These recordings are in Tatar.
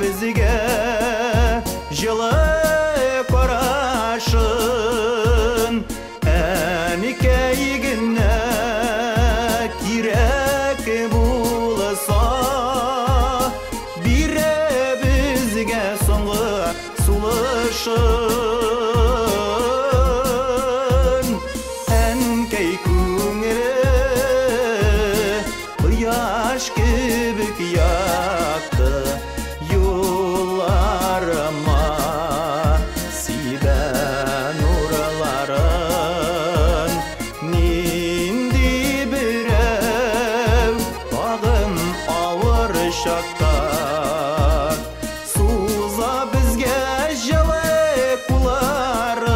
безгә җылы карашын. Әнкәй генә кирәк булса, бирә безгә соңгы сулышын. Әнкәй күңеле кояш кебек якты, юлларыма сибә нурларын. Нинди берәү тагын авыр чакта суза безгә җылы кулларын.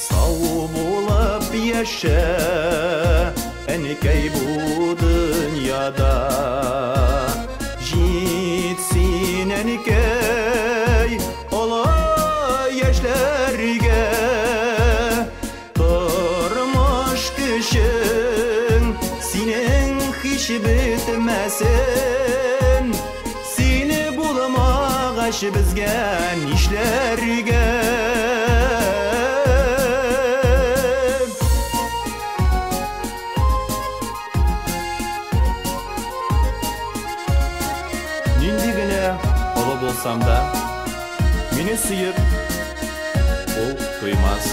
Сау булып яшә, әнкәй, бу дөньяда. Җитсен, әнкәй, олы яшьләргә. Тормыш көчең синең һич бетмәсен. Сине булмагач безгә нишләргә? Нинди генә олы булсам да, мине сөеп ул туймас.